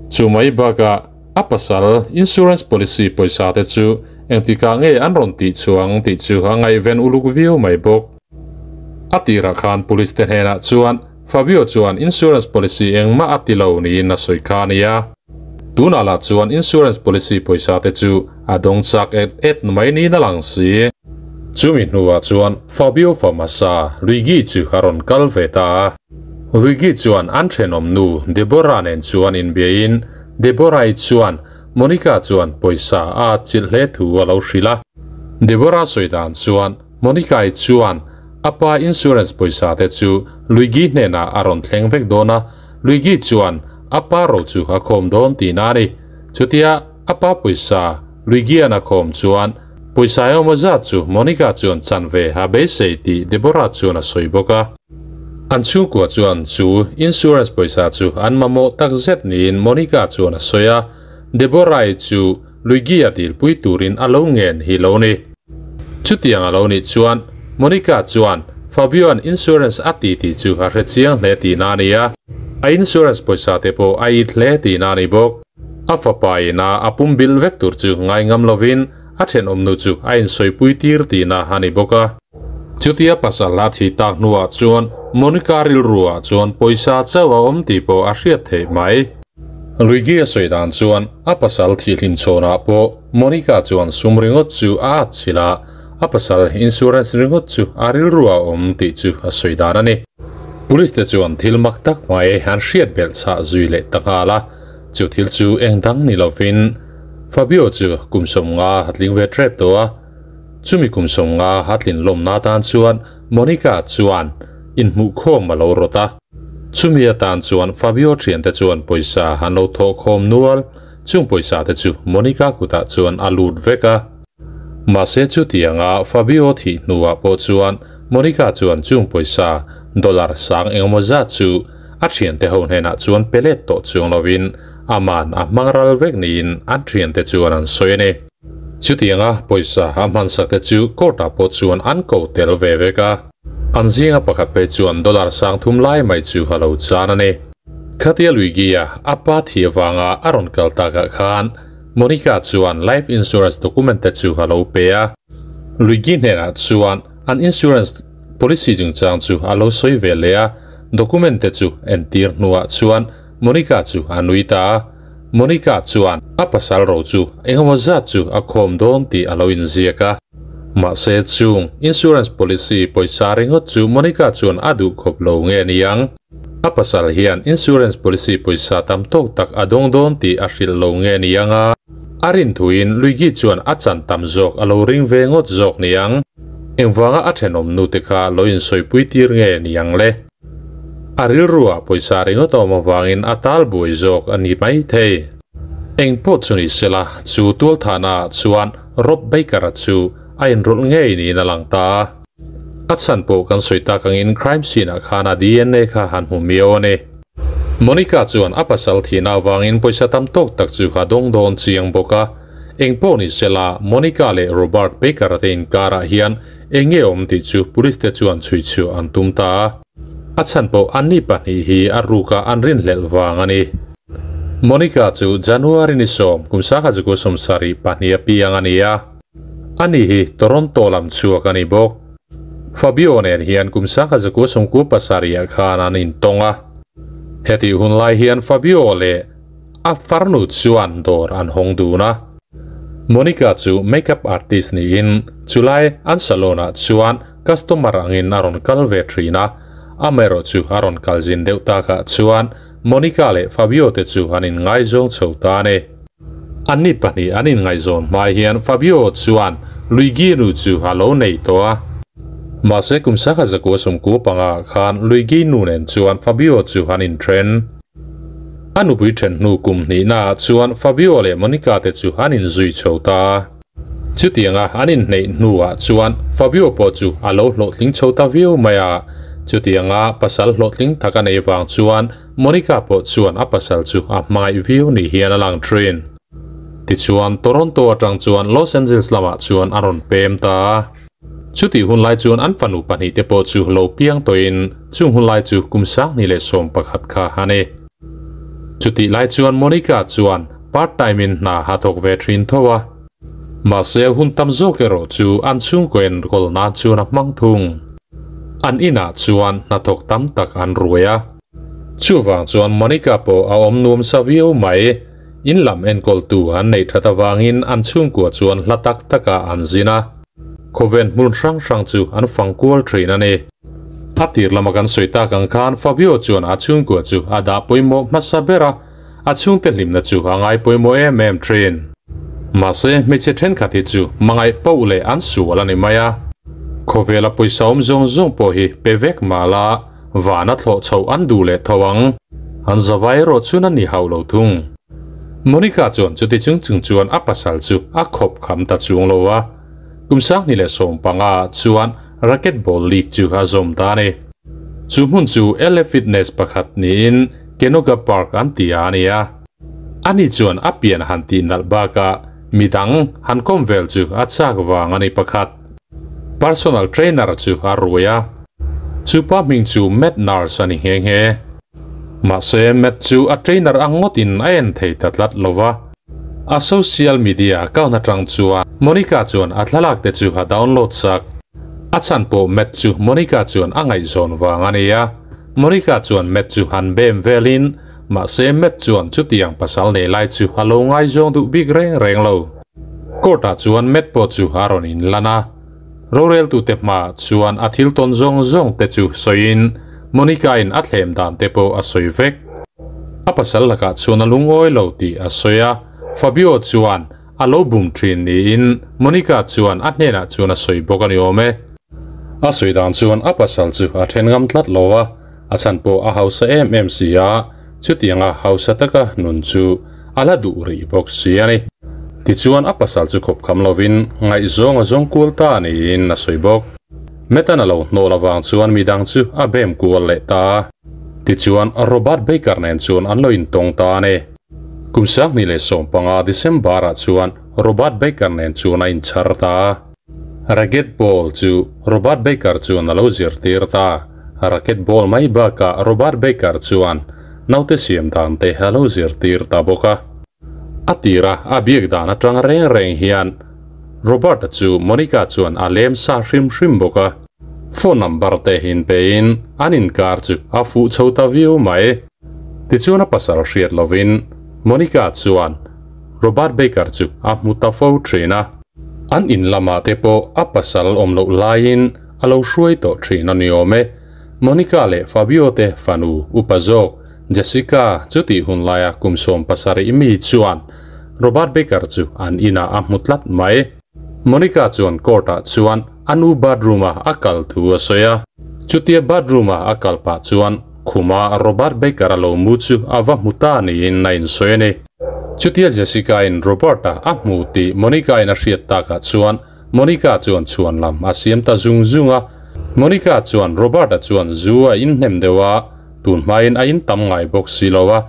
A: Chu mai bakah a pasal insurance policy pawisa te chu engtikah nge an rawn tih chhuang tih chu a ngaihven uluk viau mai bawk. A tirah khan police te hnenah chuan Fabio chuan insurance policy engmah a ti lo niin a sawi kha a nia. Tunah lah chuan insurance policy pawisa te chu a dawng chak et et mai niin a lang si. Chumi hnuah chuan Fabio fa hmasa Luigi chu a rawn kal ve ta a. Luigi chuan an thenawm nu Deborah nen chuan inbiain Deborah-i chuan Monica chuan pawisa a atchilh hle thu a lo hrilh a. Deborah sawi dan chuan Monica-i chuan a pa insurance pawisa te chu Luigi hnenah a rawn thleng vek dawn a, Luigi chuan a pa ro chu a khawm dawn tihna a ni. Chutia a pa pawisa Luigi-a'n a khawm chuan pawisa engemaw zat chu Monica chuan chan ve a beisei tih Deborah chuan a sawi bawk a. An chhungkua chuan chu insurance pawisa chu an mamawh tak zet niin Monica chuan a sawi a, Deborah-i chu Luigi-a dilpui turin a lo ngen hi lo ni. Chutiang a lo nih chuan Monica chuan Fabio-a'n insurance a ti tih chu a hre chiang hle tihna a ni a, a insurance pawisa te pawh a it hle tihna a ni bawk. A fapa ina a pum bilh vek tur chu ngai ngam lovin a thenawmnu chu a insawipui tir tihna a ni bawk a. Chutia pasal a thi tak hnuah chuan Monica rilruah chuan pawisa chauh a awm tih pawh a hriat theih mai. Luigi a sawi dan chuan a pasal thihhlim chhawnah pawh Monica chuan sum ringawt chu a at chhilh a, a pasal insurance ringawt chu a rilru a awm tih chu a sawi dan a ni. Police te chuan thil mak tak mai an hriat belh chhah zui leh ta nghal a, chu thil chu eng dang ni lovin Fabio chu kum 50 a tling ve tep tawh a, chumi kum 50 a tlin lawmna atan chuan Monica chuan inhmuhkhawm a lo rawt a. Chumi atan chuan Fabio thiante chuan pawisa an lo thawh khawm nual, chung pawisa te chu Monica kutah chuan a lut vek a. Mahse chutianga Fabio thih hnuah pawh chuan Monica chuan chung pawisa dollar sang engemaw zat chu a thiante ho hnenah chuan pe let tawh chuang lovin aman a hmang ral vek niin an thiante chuan an sawi a ni. Chutianga pawisa a hmansak te chu court ah pawh chuan an ko tel ve vek a. An zinga pakhat phei chuan dollar 3000 lai mai chu a lo chan a ni. Khatia Luigi-a a pa thih avanga a rawn kal takah khan Monica chuan life insurance document te chu a lo pe a. Luigi hnenah chuan an insurance policy chungchang chu a lo sawi ve leh a, document te chu entir hnuah chuan Monica chu a nui ta a. Monica chuan a pasal ro chu engemaw zat chu a khawm dawn tih a lo inziak a. Mahse chung insurance policy pawisa ringawt chu Monica chuan a duh khawp lo nge niang. A pasal hian insurance policy pawisa tam tawk tak a dawng dawn tih a hrilh lo nge niang a, a rin thuin Luigi chuan a chan tam zawk a lo ring ve ngawt zawk niang. Engvanga a thenawm nu te kha lo insawipui tir nge niang le? A rilruah pawisa ringawt awm avangin a tal buai zawk a ni maithei. Engpawh chu ni sela, chu tualthahna ah chuan Rob Baker-a chu a inrawlh ngei niin a lang ta a. A chhan pawh kan sawi tak angin crime scene-ah khan a DNA kha han hmu miau a ni. Monica chuan a pasal thihna avangin pawisa tam tawk tak chu a dawng dawn chiang bawk a. Engpawh ni sela, Monica leh Robert Baker-a te inkarah hian eng nge awm tih chu police te chuan chhui chhuah an tum ta a. A chhan pawh anni pahnih hi a ruka an rinhlelh vang a ni. Monica chu January ni 10 kum 1972 a piang a ni a. Ani hi Toronto lam chhuak a ni bawk. Fabio nen hian kum 1997 ah khan an intawng a. Hetih hun lai hian Fabio leh a farnu chuan dawr an hawng dun a. Monica chu makeup artist niin chulai an salon ah chuan customer angin a rawn kal ve thin a. Amaherawh chu a rawn kal zin deuh takah chuan Monica leh Fabio te chu an inngaizawng chho ta a ni. Anni pahnih an inngaihzawn hma hian Fabio chuan Luigi nu chu a lo nei tawh a. Mahse kum sangha zakua sawmkua panga khan Luigi nu nen chuan Fabio chu an inthen. A nupui then hnu kum hnihnaah chuan Fabio leh Monica te chu an inzui chho ta a. Chutianga an inhneih hnuah chuan Fabio pawh chu a lo hlawhtling chho ta viau mai a. Chutianga pasal hlawhtling tak a nei vang chuan Monica pawh chuan a pasal chu a hmangaih viau ni hian a lang thin. Tichuan, Toronto atang chuan Los Angeles lamah chuan a rawn pem ta a. Chutih hun lai chuan an fanu pahnihte pawh chu lo piang tawhin chung hun lai chu kum 2011 kha a ni. Chutih lai chuan Monica chuan part time in hna a thawk ve thin tho a. Mahse hun tam zawk erawh chu an chhungkaw enkawl nan chuan a hmang thung. An inah chuan hnathawk tam tak an ruai a. Chuvang chuan Monica pawh a awm nuam sa viau mai. In lam enkawltu an neih that avangin an chhungkua chuan hla tak takah an zin a. Khawven hmun hrang hrang chu an fang kual thin a ni. A tir lama kan sawi tak ang khan Fabio chuan a chhungkua chu a dah pawimawh hmasa ber a, a chhungte hlimna chu a ngai pawimawh em em thin. Mahse, hmeichhe thenkhat hi chu hmangaih poh leh an sual a ni mai a. Khawvela pawisa awm zawng zawng pawh hi pe vek mah la, vana thlawh chhoh an duh leh tho ang. An zavai erawh chun a ni hauh lo thung. Monica chuan chuti chung chung chuan a pasal chu a khawp kham ta chung lo a. Kum 2015 ah chuan Racquetball League chu a zawm ta a ni. Chu hmun chu LA Fitness pakhat niin Canoga Park an ti a ni a. Ani chuan a pian han tih nalh bakah midang han kawm vel chu a chak vang a ni pakhat. Personal trainer chu a rui a. Chu pa hming chu Matt Nurse a ni nghe nghe. Mahse Matt chu a trainer ang ngawtin a en thei ta tlat lo va. A social media account atang chuan Monica chuan a thlalak te chu a download sak. A chhan pawh Matt chu Monica chuan a ngaihzawn vang a ni a. Monica chuan Matt chu han bem velin mahse Matt chuan chutiang pasal nei lai chu a lo ngaizawng duh bik reng reng lo. Court ah chuan Matt pawh chu a rawn inlan a. Roreltute hmaah chuan a thil tawn zawng zawng te chu sawiin Monica in a thlem dan te pawh a sawi vek. A pasal lakah chuan a lungawi lo tih a sawi a, Fabio chuan a lo bum thin niin Monica chuan a hnenah chuan a sawi bawk a ni awm e. A sawi dan chuan a pasal chu a then ngam tlat lo a, a chhan pawh a hausa em em si a, chutianga hausa taka nun chu a la duh rih bawk si a ni. Tichuan a pasal chu khawp kham lovin ngaihzawng a zawng kual ta niin a sawi bawk. Metan a lo hnawh lovang chuan midang chu a bem kual leh ta a. Tichuan Robert Baker nen chuan an lo intawng ta a ni. Kum 2015 December-ah chuan Robert Baker nen chuan a inchhar ta a. Racket ball chu Robert Baker chuan a lo zirtir ta. Racket ball mai bakah Robert Baker chuan naute siam dan te a lo zirtir ta bawk a. A tira a biak dan atang reng reng hian Robert-a chu Monica chuan a lem sa hrim hrim bawk a. Phone number te inpein an inkar chu a fuh chho ta viau mai. Tichuan a pasal hriat lovin Monica chuan Robert Baker chu a hmu ta fo thin a. An in lamah te pawh a pasal awm loh laiin a lo hruai tawh thin a ni awm e. Monica leh Fabio te fanu upa zawk Jessica chu tih hun laia kum 17 mi chuan Robert Baker chu an inah a hmu tlat mai. Monica chuan court ah chuan a nu bathroom a a kal thu a sawi a. Chutia bathroom a a kal pah chuan khuma Robert Baker a lo mu chu a va hmu ta niin a insawi a ni. Chutia Jessica in Robert a a hmu tih Monica in a hriat takah chuan Monica chuan chhuan lam a siam ta zung zung a. Monica chuan Robert a chuan zu a inhnem deuh a, tun hmain a intam ngai bawk si lo a,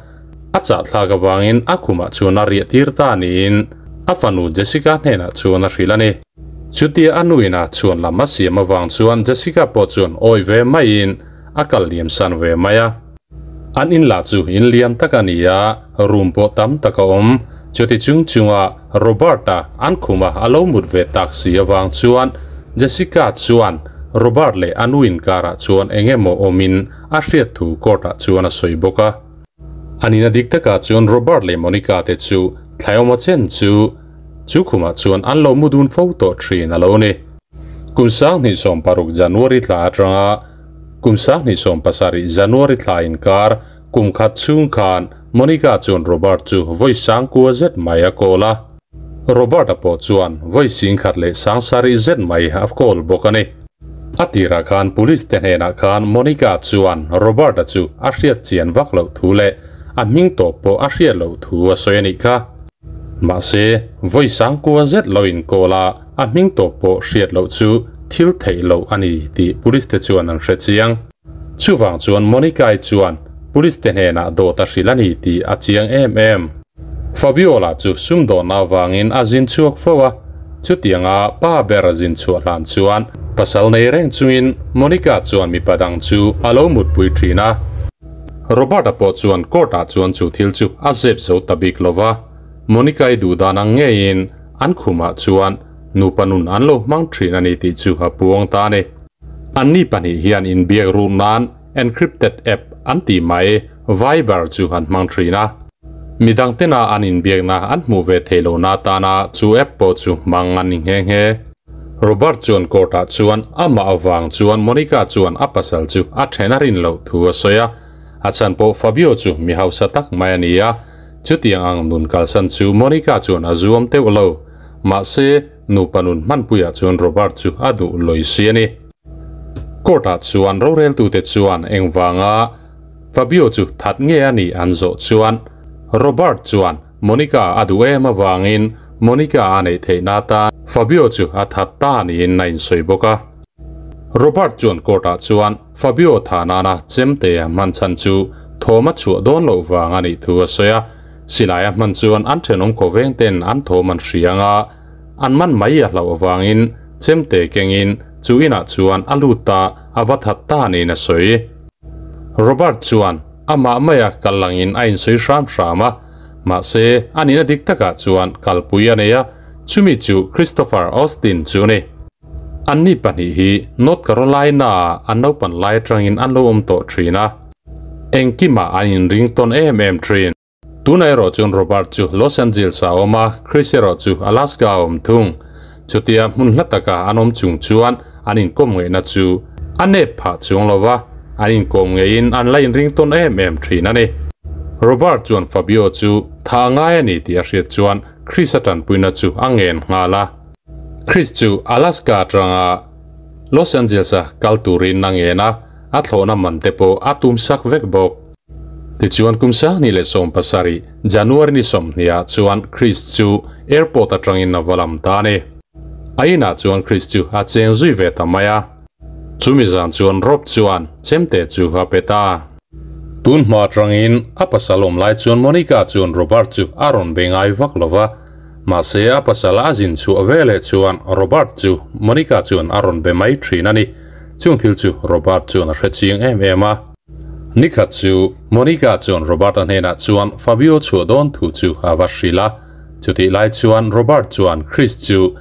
A: a chahthlak avangin a khumah chuan a riah tir ta niin a fanu Jessica hnenah chuan a hrilh a ni. Chutia a nuin a chhuan lam a siam avang chuan Jessica pawh chuan awi ve maiin a kal liam san ve mai a. An in lah chu in lian tak a ni a, room pawh tam tak a awm. Chuti chung chunga Robert-a an khuma a lo mut ve tak si avang chuan Jessica chuan Robert leh a nu inkarah chuan eng emaw awmin a hriat thu court-ah chuan a sawi bawk a. A nihna dik takah chuan Robert leh Monica te chu thlaiawma chen chu chu khumah chuan an lo mu dun fo tawh thin a lo ni. Kum 2016 January thla atanga Kum 2017 January thla inkar Kum khat chhung khan Monica chuan Robert chu vawi sang kua zet mai a call a. Robert-a pawh chuan vawi sing khat leh sang sarih zet mai a call bawk a ni. A tirah khan police te hnenah khan Monica chuan Robert-a chu a hriat chian vak loh thu leh a hming tawp pawh a hriat loh thu a sawi a nih kha. Mahse, vawi sang kua zet lo in call a, a hming tawp pawh hriat loh chu thil theih loh a ni tih police te chuan an hre chiang. Chuvang chuan Monica-i chuan police te hnenah dawt a hrilh a ni tih a chiang em em. Fabiola chu sumdawnna avangin a zin chhuak fo a, chutianga pa ber a zin chhuah hlan chuan pasal nei reng chungin Monica chuan mipa dang chu a lo mutpui thin a. Robert-a pawh chuan court-ah chuan chu thil chu a zep zo ta bik lo va, Monica-i duhdan ang ngeiin an khumah chuan nupa nun an lo hmang thin a ni tih chu a puang ta a ni. Anni pahnih hian inbiak ruh nan encrypted app an tih mai Viber chu an hmang thin a. Midang tena an inbiakna an hmuh ve theih lohna atana chu app pawh chu hmang an ni nghe nghe. Robert chuan court-ah chuan amah avang chuan Monica chuan a pasal chu a then a rin loh thu a sawi a. A chhan pawh Fabio chu mi hausa tak mai a ni a, chutiang ang nun kalsan chu Monica chuan a zuam teuh lo. Mahse, Nupa nun hmanpuiah chuan Robert chu a duh lawi si a ni. Court-ah chuan roreltute chuan engvanga Fabio chu that nge a nih an zawh chuan Robert chuan Monica a duh em avangin Monica a neih theihna atan Fabio chu a that ta niin a insawi bawk a. Robert chuan court-ah chuan Fabio tha nana chemte a hman chhan chu thawm a chhuah dawn loh vang a nih thu a sawi a. Silai a hman chuan an thenawm khawveng ten an thawm an hria anga an man mai a hlauh avangin chemte kengin chu inah chuan a lut ta a va that ta niin a sawi. Robert chuan amah maia kal langin a insawi hram hram a, mahse a nihna dik takah chuan kalpui a nei a, chumi chu Christopher Austin chu a ni. Anni pahnih hi North Carolina-ah an naupan lai atangin an lo awm tawh thin a. Engkimah an inring tawn em em thin. Tunah erawh chuan Robert chu Los Angeles ah a awm a, Chris erawh chu Alaska ah a awm thung. Chutia hmun hla taka an awm chung chuan an inkawm ngeihna chu a nep phah chuang lo va, an inkawm ngeihin an la inring tawn em em thin a ni. Robert chuan Fabio chu tha a ngai a ni tih a hriat chuan Chris a tanpuina chu a ngen nghal a. Chris chu Alaska atanga Los Angeles a kal turin a ngen a, a thlawhna man te pawh a tum sak vek bawk. Tichuan kum sangni leh 17 January ni 20 ah chuan Chris chu airport atangin a va lam ta a ni. A inah chuan Chris chu a cheng zui ve ta mai a. Chumi zan chuan Rob chuan chemte chu a pe ta. Tun hma atangin a pasal awm lai chuan Monica chuan Robert chu a rawn be ngai vak lo va. Mahse a pasal a zin chhuah ve leh chuan Robert chu Monica chuan a rawn be mai thin a ni. Chung thil chu Robert chuan a hre chiang em em a. Nikhat chu Monica chuan Robert-a hnenah chuan Fabio chhuah dawn thu chu a va hrilh a. Chutih lai chuan Robert chuan Chris chu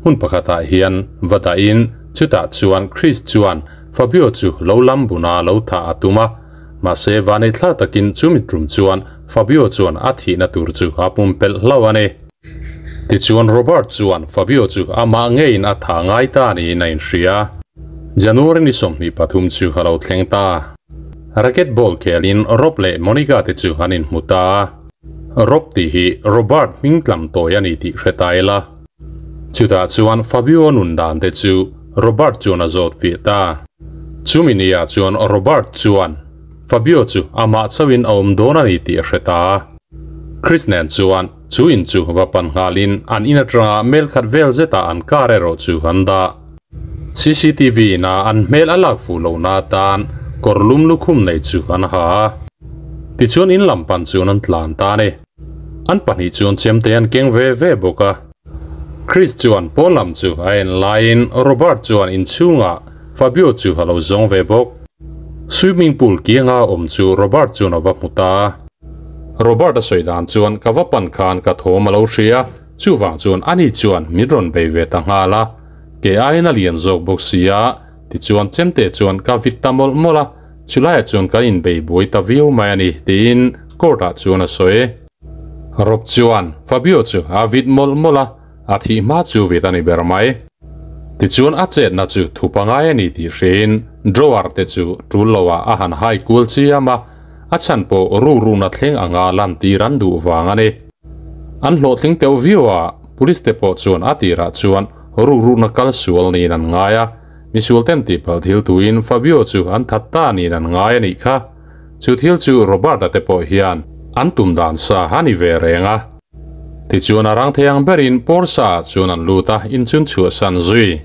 A: hmun pakhatah hian va dahin chutah chuan Chris chuan Fabio chu lo lam buna lo thah a tum a. Mahse vanei thla takin chu mitrum chuan Fabio chuan a thihna tur chu a pumpelh hlauh a ni. Tichuan Robert chuan Fabio chu amah ngeiin a tha ngai ta niin a inhria. January ni 23 chu a lo thleng ta. Racket ball khelin Rob leh Monica te chu an inhmu ta a. Rob tih hi Robert hming tlam tawi a ni tih hre ta ila. Chutah chuan Fabio nun dan te chu Robert chuan a zawt fiah ta. Chumi niah chuan Robert chuan Fabio chu amah chauhin a awm dawn a ni tih a hre ta. Chris nen chuan chu in chu va pan nghalin an in atanga mel khat vel zetah an car erawh chu an dah. CCTV ina an hmel a lak fuh lohna atan kawr lum lukhum nei chu an ha a. Tichuan in lam pan chuan an tlan ta a ni. An pahnih chuan chemte an keng ve ve bawk a. Chris chuan pawn lam chu a en laiin Robert chuan inchhungah Fabio chu a lo zawng ve bawk. Swimming pool kianga awm chu Robert chuan a va hmu ta a. Robert a sawi dan chuan ka va pan khan ka thawm a lo hria, chuvang chuan ani chuan min rawn bei ve ta nghal a. Ke aiin a lian zawk bawk si a, tichuan chemte chuan ka vit ta mawlh mawlh a, chulaiah chuan kan inbei buai ta viau mai a ni, tiin court ah chuan a sawi. Rob chuan Fabio chu a vit mawlh mawlh a, a thih hma chu vit a ni ber mai. Tichuan a chetna chu thu pangai a ni tih hriin drawer te chu tul loah a han hai kual chiam a, A chhan pawh rukrukna thleng anga lantir an duh vang a ni. An hlawhtling teuh viau a, police te pawh chuan a tirah chuan rukrukna kal sual niin an ngai a, misual ten tihpalh thil tuin Fabio chu an that ta niin an ngai a nih kha. Chu thil chu Robert-a te pawh hian an tum dan sa a ni ve reng a. Tichuan a rang thei ang berin Porsche-ah chuan an lut a, inchun chhuahsan zui.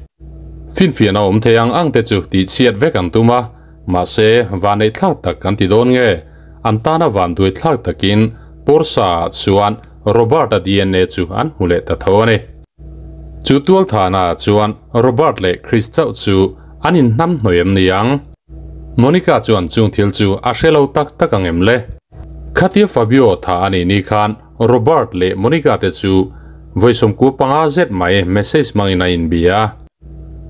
A: Finfiahna awm thei ang ang te chu tihchhiat vek an tum a, mahse vanneih thlak tak an ti dawn nge? An tana vanduai thlak takin Porsche-ah chuan Robert-a DNA chu an hmu leh ta tho a ni. Chu tualthahnaah chuan Robert leh Chris chauh chu an inhnamhnawih em ni ang? Monica chuan chung thil chu a hre lo tak tak ang em le? Khatia Fabio tha a nih ni khan Robert leh Monica te chu vawi 15 zet mai message hmangin a inbia a.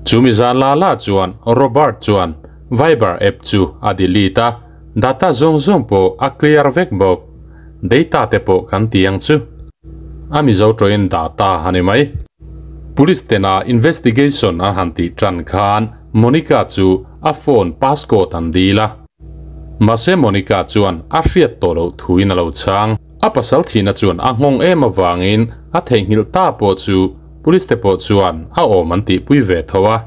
A: Chumi zan la la chuan Robert chuan Viber app chu a delete a, data zawng zawng pawh a clear vek bawk. Data te pawh kan ti ang chu. A Mizo tawhin data a ni mai. Police tena investigation an han tih tan khan Monica chu a phone passcode an dil a. Mahse Monica chuan a hriat tawh loh thuin a lo chhang. A pasal thihna chuan a nghawng em avangin a theihnghilh ta pawh chu police te pawh chuan a awm an tihpui ve tho a.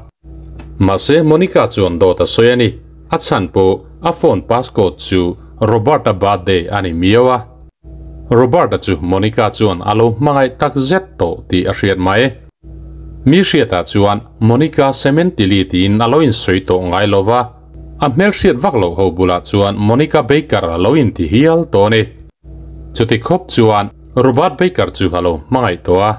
A: Mahse Monica chuan dawt a sawi a ni. A chhan pawh a phone passcode chu Robert-a birthday a ni miau a. Robert-a chu Monica chuan a lo hmangaih tak zet tawh tih a hriat mai. Mi hriatah chuan Monica Sementili tiin a lo insawi tawh ngai lo va. A hmelhriat vak loh ho bulah chuan Monica Baker a lo inti hial tawh a ni. Chuti khawp chuan Robert Baker chu a lo hmangaih tawh a.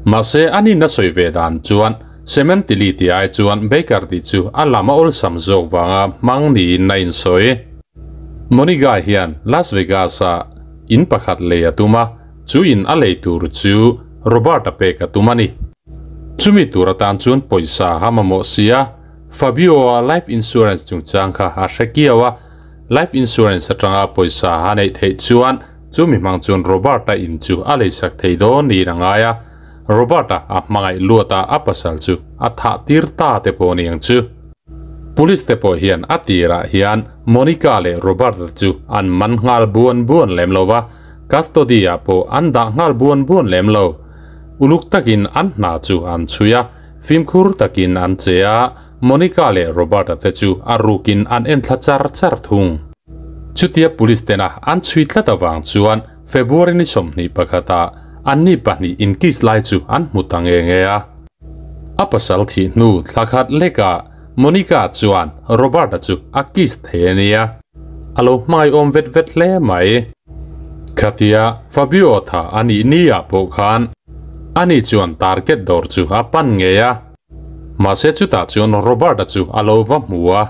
A: Mahse a nihna sawi ve dan chuan Sementili tih ai chuan Baker tih chu a lam a awlsam zawk vanga hmang niin a insawi. Monica hian Las Vegas-a in pakhat lei a tum a, chu in a lei tur chu Robert-a pek a tum a ni. Chumi tur atan chuan pawisa a mamawh si a. Fabio-a life insurance chungchang kha a hre kiau a, life insurance atanga pawisa a neih theih chuan chu mi hmang chuan Robert-a in chu a leisak thei dawn niin a ngai a, Robert-a a hmangaih luat a a pasal chu a thah tir ta te pawh ni ang chu. Police te pawh hian a tirah hian Monica leh Robert-a chu an man nghal buan buan lem lo va, custody-ah pawh an dah nghal buan buan lem lo. Uluk takin an hna chu an chhui a. Fimkhur takin an che a, Monica leh Robert-a te chu a rukin an en thla char char thung. Chutia police tena an chhui tlat avang chuan February ni 21 ah anni pahnih inkiss lai chu an hmu ta nge nge a. A pasal thih hnu thla khat lekah Monica chuan Robert-a chu a kiss thei a nia. A lo hmangaihawm vet vet hle mai. Khatia Fabio tha a nih ni ah pawh khan ani chuan target dawr chu a pan ngei a. Mahse chutah chuan Robert-a chu a lo va hmu a.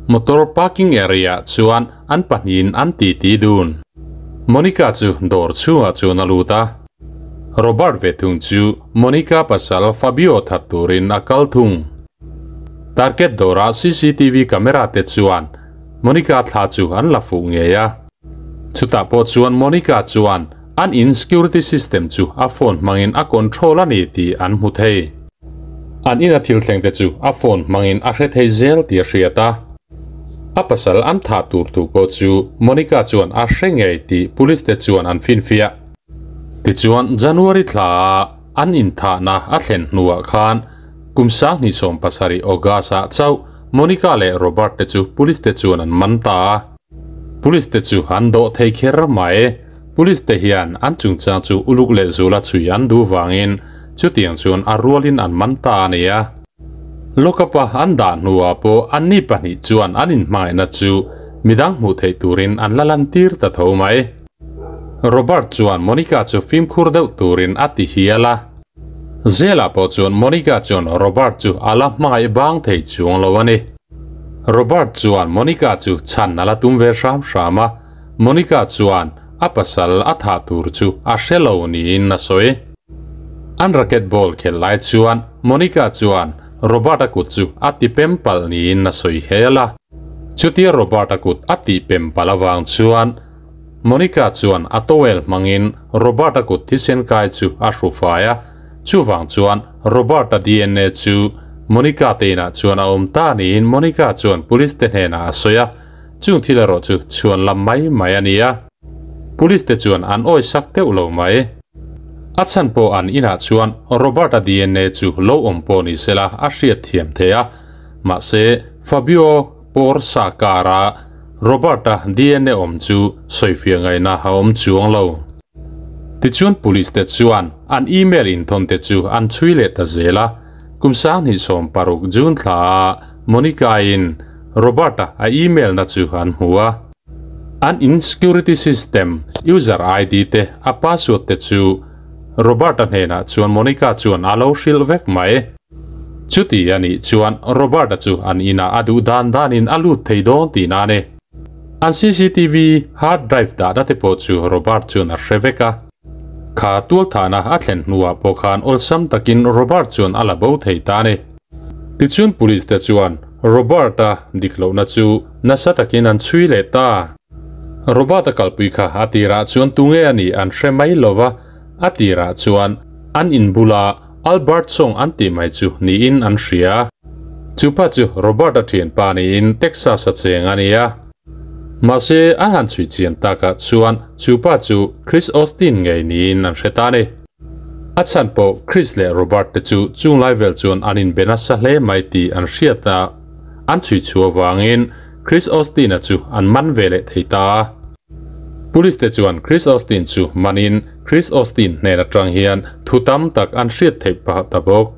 A: Motor parking area ah chuan an pahnihin an titi dun. Monica chu dawr chhungah chuan a lut a. Robert ve thung chu Monica pasal Fabio that turin a kal thung. Target dawrah cctv camera te chuan Monica thla chu an la fuh ngei a. Chutah pawh chuan Monica chuan an in security system chu a phone hmangin a control a ni tih an hmu thei. An ina thil thleng te chu a phone hmangin a hre thei zel tih a hriat a. A pasal an thah tur thu pawh chu Monica chuan a hre ngei tih police te chuan an finfiah. Tichuan January thla ah an inthahna a thlen hnuah khan Kum 2017 August-ah chauh Monica leh Robert te chu police te chuan an man ta a. Police te chu an dawh thei kher mai. Police te hian an chungchang chu uluk leh zula chhui an duh vangin chutiang chuan a rualin an man ta a ni a. Lockup-a an dah hnuah pawh anni pahnih chuan an inhmangaihna chu midang hmuh theih turin an la lantir ta tho mai. Robert chuan Monica chu fimkhur deuh turin a ti hial a. Zela pawh chuan Monica chuan Robert chu a la hmangaih bang thei chuang lo a ni. Robert chuan Monica chu chhan a la tum ve hram hram a, Monica chuan a pasal a thah tur chu a hre lo niin a sawi. An racket ball khelh lai chuan Monica chuan Robert-a kut chu a ti pem palh niin a sawi hel a. Chutia Robert-a kut a tih pem palh avang chuan Monica chuan a towel hmangin Robert-a kut thisen kai chu a hru fai a, chuvang chuan Robert-a dna chu Monica te inah chuan a awm ta niin Monica chuan police te hnenah a sawi a. Chung thil erawh chu chhuan lam mai mai a ni a. Police te chuan an awi sak deuh lo mai. A chhan pawh an inah chuan Robert-a dna chu lo awm pawh ni sela a hriat thiam thei a. Mahse, Fabio pawr sa kara Robert-a dna awm chu sawifiah ngaihna a awm chuang lo. Tichuan Police te chuan an email inthawn te chu an chhui leh ta zel a. Kum 2016 June thla ah Monica-in Robert-a a email na chu an hmu a. An in security system user ID te a password te chu Robert-a hnenah chuan Monica chuan a lo hrilh vek mai. Chuti a nih chuan Robert-a chu an inah a duh dan danin a lut thei dawn tihna a ni. An cctv hard drive dahna te pawh chu Robert chuan a hre vek a. Kha tualthahna a thlen hnuah pawh khan awlsam takin Robert chuan a la bo thei ta a ni. Tichuan police te chuan Robert-a dik lohna chu nasa takin an chhui leh ta. Robert-a kalpui kha a tirah chuan tunge a nih an hre mai lo va, a tirah chuan an inbula Albert Song an tih mai chu niin an hria. Chupa chu Robert-a thianpa niin Texas a cheng a ni a. Mahse, a han chhui chian takah chuan chupa chu Chris Austin ngei niin an hre ta a ni. A chhan pawh Chris leh Robert te chu chung lai vel chuan an inbe nasa hle mai tih an hriat a, an chhui chhuah avangin Chris Austin-a chu an man ve leh thei ta a. Police te chuan Chris Austin chu manin Chris Austin hnen atang hian thu tam tak an hriat theih pah ta bawk.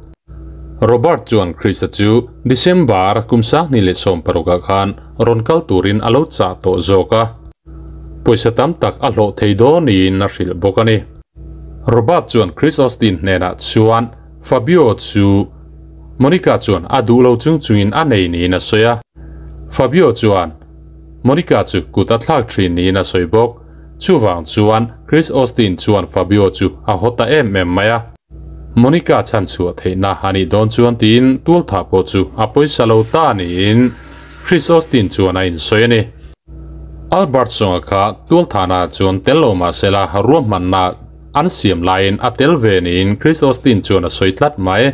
A: Robert chuan Chris-a chu December kum 2016 ah khan rawn kal turin a lo chah tawh zawk a, pawisa tam tak a hlawh thei dawn niin a hrilh bawk a ni. Robert chuan Chris Austin hnenah chuan Fabio chu Monica chuan a duh lo chung chungin a nei niin a sawi a. Fabio chuan Monica chu kut a thlak thin niin a sawi bawk. Chuvang chuan Chris Austin chuan Fabio chu a haw ta em em mai a. Monica chhan chhuah theihna a nih dawn chuan tiin tualthah pawh chu a pawisa lo ta niin Chris Austin chuan a insawi a ni. Albert Songa kha tualthahna chuan tel lo mahsela ruahmanna an siam laiin a tel ve niin Chris Austin chuan a sawi tlat mai.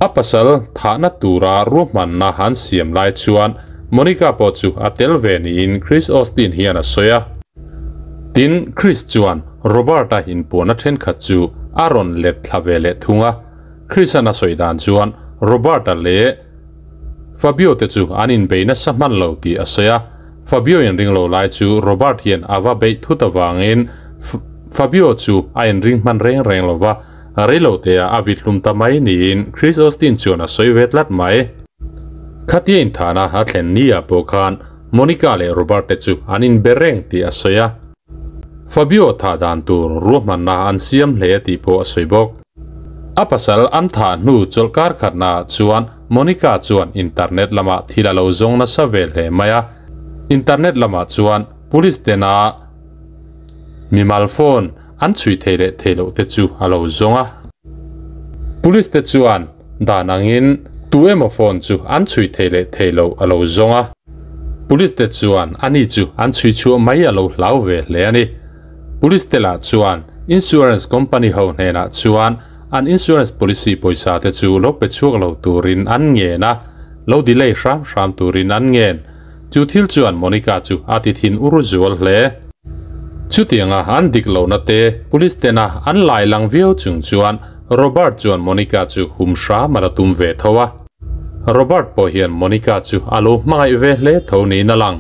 A: A pasal thahna tura ruahmanna an siam lai chuan Monica pawh chu a tel ve niin Chris Austin hian a sawi a. Tin, Chris chuan Robert-a inpuanna thenkhat chu a rawn let thla ve leh thung a. Chris-a'n a sawi dan chuan Robert-a leh Fabio te chu an inbei nasa hman lo tih a sawi a. Fabio inring lo lai chu Robert hian a va beih thut avangin Fabio chu a inring hman reng reng lo va. Reilotea a vit hlum ta mai niin Chris Austin chuan a sawi ve tlat mai. Khatia inthahna a thlen ni ah pawh khan Monica leh Robert te chu an inbe reng tih a sawi a. Fabio thah dan tur ruahmanna an siam hle tih pawh a sawi bawk. A pasal an thah hnu chawlhkar khatna ah chuan Monica chuan internet lamah thil a lo zawng nasa ve hle mai a. Internet lamah chuan police tena mimal phone an chhui thei leh thei loh te chu a lo zawng a. Police te chuan dan angin tu emaw phone chu an chhui thei leh thei loh a lo zawng a. Police te chuan ani chu an chhui chhuah mai a lo hlau ve hle a ni. Police te lah chuan insurance company ho hnenah chuan an insurance policy pawisa te chu lo pe chhuak lo turin an ngen a, lo delay hram hram turin an ngen. Chu thil chuan Monica chu a ti thin ur zual hle. Chutianga an dik lohna te police tena an lai lang viau chung chuan Robert chuan Monica chu hum hram a la tum ve tho a. Robert pawh hian Monica chu a lo hmangaih ve hle tho niin a lang.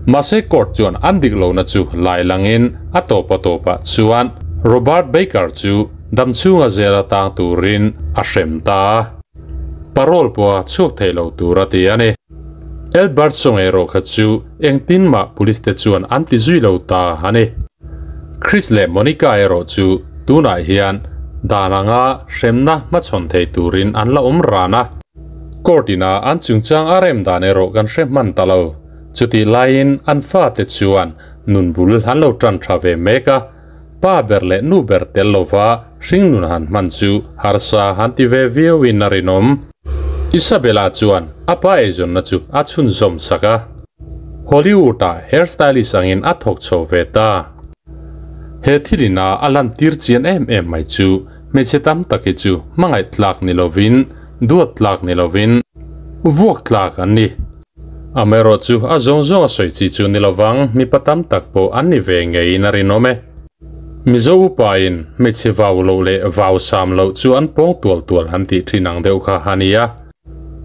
A: Mahse court chuan an dik lohna chu lai langin a tawpa tawpah chuan Robert Baker chu damchhunga zel atang turin a hrem ta a. Parole pawh a chhuak thei lo tur a ti a ni. Albert Song erawh kha chu engtin mah police te chuan an ti zui lo ta a ni. Chris leh Monica erawh chu tunah hian dan anga hremna hmachhawn thei turin an la awm ran a. Court ina an chungchang a rem dan erawh kan hre hman ta lo. Chutih laiin an fate chuan nun bul an lo tan tha ve mek a, pa ber leh nu ber tel lova hringnun han hman chu harsa han ti ve viauin a rinawm. Isabella chuan a pa eizawnna chu a chhunzawm sak a. Hollywood-ah hairstylist angin a thawk chho ve ta. He thilina a lantir chian em em mai chu hmeichhe tam tak hi chu hmangaih tlak ni lovin, duat tlak ni lovin, vuak tlak an ni. Amaherawhchu a zawng zawng a sawi chi chu ni lovang, mipa tam tak pawh an ni ve ngeiin a rinawm e. Mizo upain hmeichhe vau loh leh vau sam loh chu an pawng tual tual han tih thin ang deuh kha a ni a.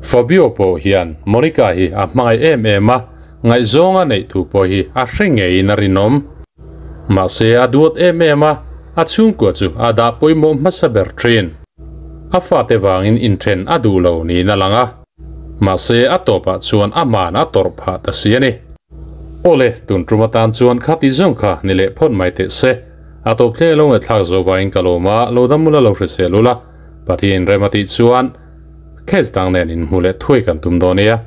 A: Fabio pawh hian Monica hi a hmangaih em em a, ngaihzawng a neih thu pawh hi a hre ngeiin a rinawm. Mahse a duat em em a, a chhungkua chu a dah pawimawh hmasa ber thin. A fate vangin inthen a duh lo niin a lang a, mahse a tawpah chuan aman a tawrh phah ta si a ni. Awle, tun tum atan chuan khati zawng kha ni leh phawt mai teh se. A tawp thleng lo ngaihthlak zo vangin ka lawm a, lo dam ula lo hrisel ula, Pathian rem a tih chuan case dang nen inhmu leh thuai kan tum dawn nia.